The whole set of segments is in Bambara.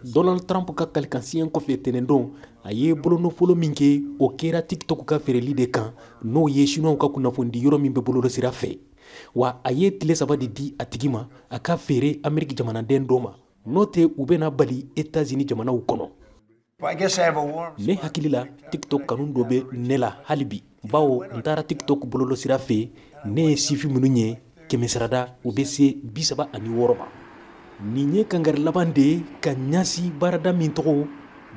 Donald Trump ka kalikansiɲɛ kɔfɛ tɛnɛndon, a ye bolonɔfolo min kɛ, o kɛra TikTok ka feereli de kan, n'o ye Chinois ka kunnafonidi yɔrɔ min bɛ bololɔsira fɛ. Wa a ye tile 3 de di a tigi ma a ka feere Ameriki jamanaden dɔ ma, n'o tɛ u bɛna bali Etats-Unis jamanaw kɔnɔ. Ne hakili la, TikTok kanu dɔ bɛ ne la hali bi, bawo n taara TikTok bololɔsira fɛ, ne ye sifi minnu ye, kɛmɛsarada u bɛ se 36 ma. Nin ye kangari laban de ye ka ɲɛsin baarada min tɔgɔ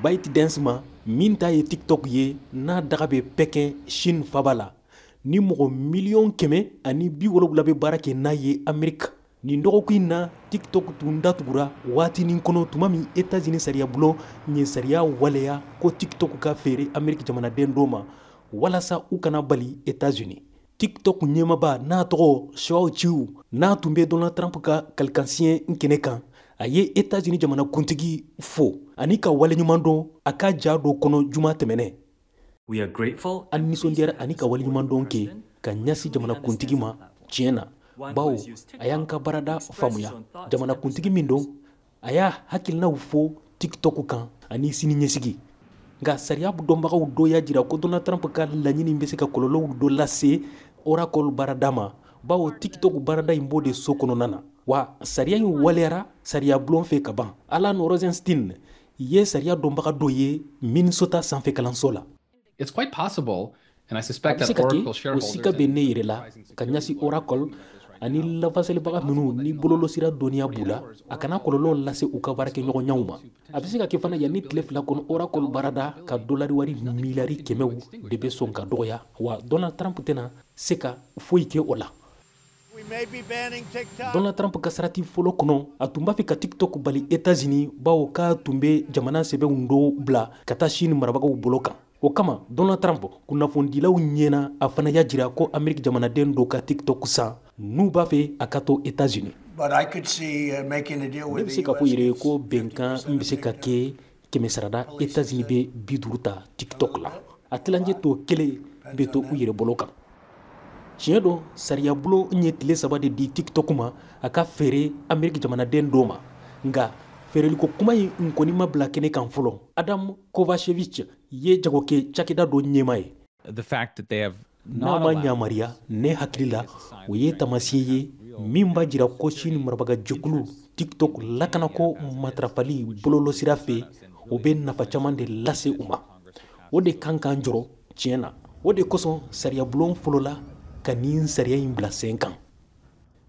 ByteDance ma, min ta ye TikTok ye, n'a daga bɛ Pékin, Chine faba la, ni mɔgɔ 170 miliyɔn bɛ baara kɛ n'a ye Ameriki. Nin dɔgɔkun in na, TikTok tun datugura waatinin kɔnɔ tuma min Etats-Unis sariyabulon ye sariya waleya ko TikTok ka feere Ameriki jamanaden dɔ ma walasa u kana bali Etats-Unis. TikTok ɲɛmaba n'a tɔgɔ Shou Chew, n'a tun bɛ Donald Trump ka kalikansiɲɛ kɛnɛ kan, a ye Etats-Unis jamanakuntigi fo ani ka waleɲuman dɔn a ka ja dɔ kɔnɔ juma tɛmɛnɛ. An nisɔndiyara ani ka waleɲuman dɔn kɛ ka ɲɛsin jamanakuntigi ma tiɲɛ na, bawo a y'an ka baarada faamuya. Jamanakuntigi min don, a y'a hakilinaw fɔ TikTok kan ani sini ɲɛsigi. Nka sariya dɔnbagaw dɔ y'a jira ko Donald Trump ka laɲini bɛ se ka kɔlɔlɔw dɔ lase Oracle baarada ma, bawo TikTok baarada in b'o de so kɔnɔna na. Wa sariya in waleyara sariya bulon fɛ ka ban. Alan Rosenstein ye sariya dɔnbaga dɔ ye Minnesota sanfɛ kalanso la. It's quite possible, and I A suspect bɛ se that ka kɛ, Oracle o shareholders sika bɛ ne yɛrɛ la ka ɲɛsin Oracle ani lafasalibaga minnu ni bololɔsira dɔnniya b'u la, a kana kɔlɔlɔ lase u ka baarakɛɲɔgɔnyaw ma. A bɛ se ka kɛ fana, yanni tile 2 kɔnɔ, Oracle baarada ka dolari wari miliyari kɛmɛw de bɛ sɔn ka dɔgɔya. Wa Donald Trump tɛna se ka foyi kɛ o la. Donald Trump ka sarati fɔlɔ kɔnɔ, a tun b'a fɛ ka TikTok bali Etats-Unis, bawo k'a tun bɛ jamana sɛbɛnw dɔw bila ka taa Chine marabagaw bolo kan. O kama, Donald Trump kunnafonidilaw ɲɛna, a fana y'a jira ko Ameriki jamanaden dɔw ka TikTok san n'u b'a fɛ a ka to Etats-Unis. Ne bɛ se ka fɔ yɛrɛ ko bɛnkan n bɛ se ka kɛ kɛmɛsarada, Etats-Unis bɛ 50 ta TikTok la, a tilancɛ tɔ kelen bɛ to u yɛrɛ bolo kan. Tiɲɛ don, sariyabulon ye tile 3 de di TikTok ma a ka feere Ameriki jamanaden dɔw ma, nka feereliko kuma in n kɔni ma bila kɛnɛ kan fɔlɔ. Adam Kovachevich ye jagokɛ cakɛda dɔ ɲɛma ye. The fact that they have N'a ma yamaruya, ne hakili la, o ye taamasiyɛn ye min b'a jira ko Chine marabaga jɛkulu TikTok lakanako matarafali bololɔsira fɛ, o bɛ nafa caman de lase u ma. O de kan k'an jɔrɔ tiɲɛ na. O de kosɔn sariyabulon fɔlɔla ka nin sariya in bila sen kan.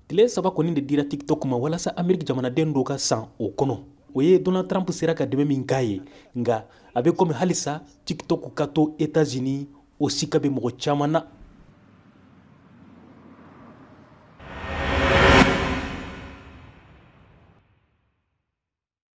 Tile 3 kɔni de dira TikTok ma walasa Ameriki jamanaden dɔw ka san o kɔnɔ. O ye Donald Trump sera ka dɛmɛ min k'a ye, nka a bɛ komi halisa TikTok ka to Etats-Unis, o sika bɛ mɔgɔ caman na.